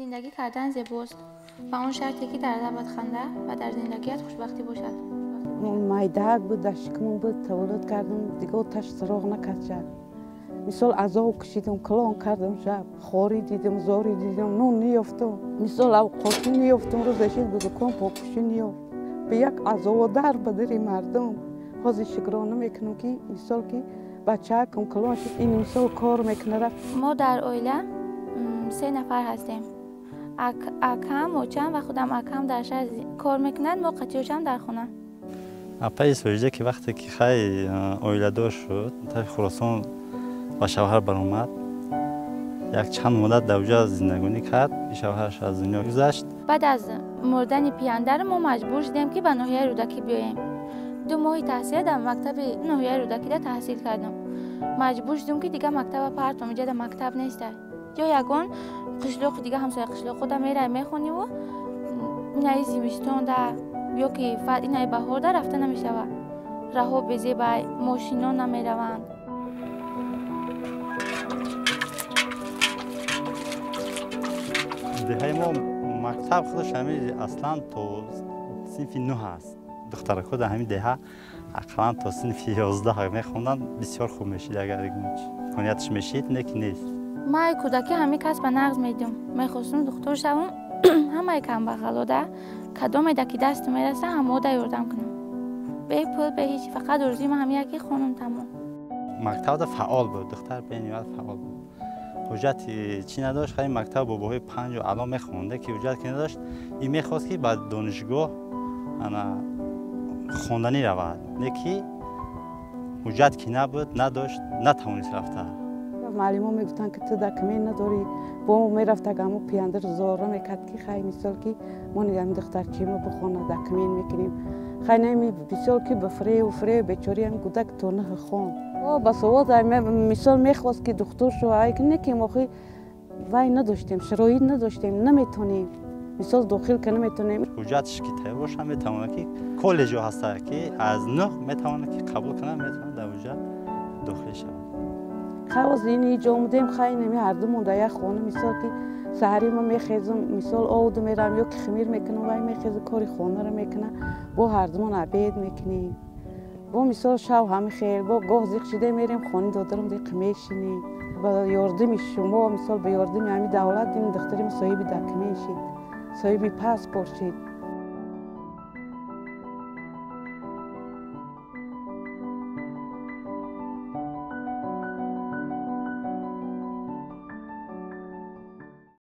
Зиндагӣ кардан зебост, ба он шарте ки дар лабат ханда ва дар зиндагият хушбахтӣ бошад. Майдаак буд, дар шикамон буд, таваллуд кардам, дига оташ суроғ накард. Мисол азоб кашидам, калон кардам, шаб хорӣ дидам, зорӣ дидам, нон неёфтам. Мисол авқотӣ неёфтам, рӯзашид бузукон покушӣ неёфт. Ба як азобу дар ба дари мардум. Ҳозир шукрона мекунам, ки мисол ки бачаакам калон шуд, ин мисол кор мекунад. Рафт. Мо дар оила се нафар ҳастем. Акам, очам ва худам. Акам дар шаҳр кор мекунад, мо қатиёшам дар хона. Апаи Соҷида ки вақте ки хай оиладор шуд, тарафи Хуросон ба шавҳар баромад, як чанд муддат дар уҷа зиндагонӣ кард, шавҳараш аз дунё гузашт. Баъд аз мурдани пияндар мо маҷбур шудем, ки ба ноҳияи Рӯдакӣ биёем. 2 моҳи таҳсил дар мактаби ноҳияи Рӯдакида таҳсил кардам. Маҷбур шудем, ки дига мактаба партом, иҷода мактаб неста. Ё ягон қишлоқи дига, ҳамсоя қишлоқода мерай, мехониву инаи зимистонда ё ки инаи баҳорда рафта намешавад. Раҳо безебай, мошино намераванд. Деҳаи мо мактаб худаш ҳами аслан то синфи нӯҳ аст. Духтаракҳо дар ҳамин деҳа ақаллан то синфи 11 мехонданд, бисёр хуб мешид, агар имконияташ мешид, не ки нест. Ман кӯдакӣ ҳамин касба нағз медидам, мехостум духтур шавам, ҳамаи камбағалода кадомеда ки дасту мераса, ҳамода ёрдам кунам, бе пул, бе ҳеҷ. Фақат орзуи ман ҳамин яке хонум, тамом. Мактабда фаъол буд, духтар бениҳоят фаъол буд. Ҳуҷҷати чӣ надошт, хай мактаб бо баҳои панҷу аъло мехонда, ки ҳуҷҷат ки надошт, ин мехост, ки ба донишгоҳ ана хонданӣ равад, не ки ҳуҷҷат ки набуд, надошт, натавонист рафта. Муаллимо мегуфтанд, ки ту документ надорӣ. Бо мерафт, ага ҳамо пияндар зора мекард, ки хай мисол ки мо ҳамин духтарчима бихона, документ мекунем. Хай нами бисёр ки ба фиреву фиреб бечори ҳам гудак то наҳ хон. Ба савод мисол мехост, ки духтур шава, не ки мо вай надоштем, шароит надоштем, наметонем, мисол дохил ка наметонем. Ҳуҷҷатш ки тайёр боша, метавонад, ки коллеҷҳо ҳаста, ки аз нӯҳ метавонад, ки қабул кунад, метавонад дар ҳуҷҷат дохил шавад. Хай ини иҷо омадем, хай нами ҳардумон дар як хона. Мисол ки саҳари ма мехезам, мисол овду мерам ё ки химир мекунам, вай мехеза, кори хонаро мекуна, бо ҳардумон обед мекунем. Бо мисол шав ҳами хел, бо гоҳ зиқ шида мерем хони додарам, диқ мешинем. Ба ёрдами шумо, мисол ба ёрдами ҳами давлат, ин духтарим соҳиби документ шид, соҳиби паспорт шид.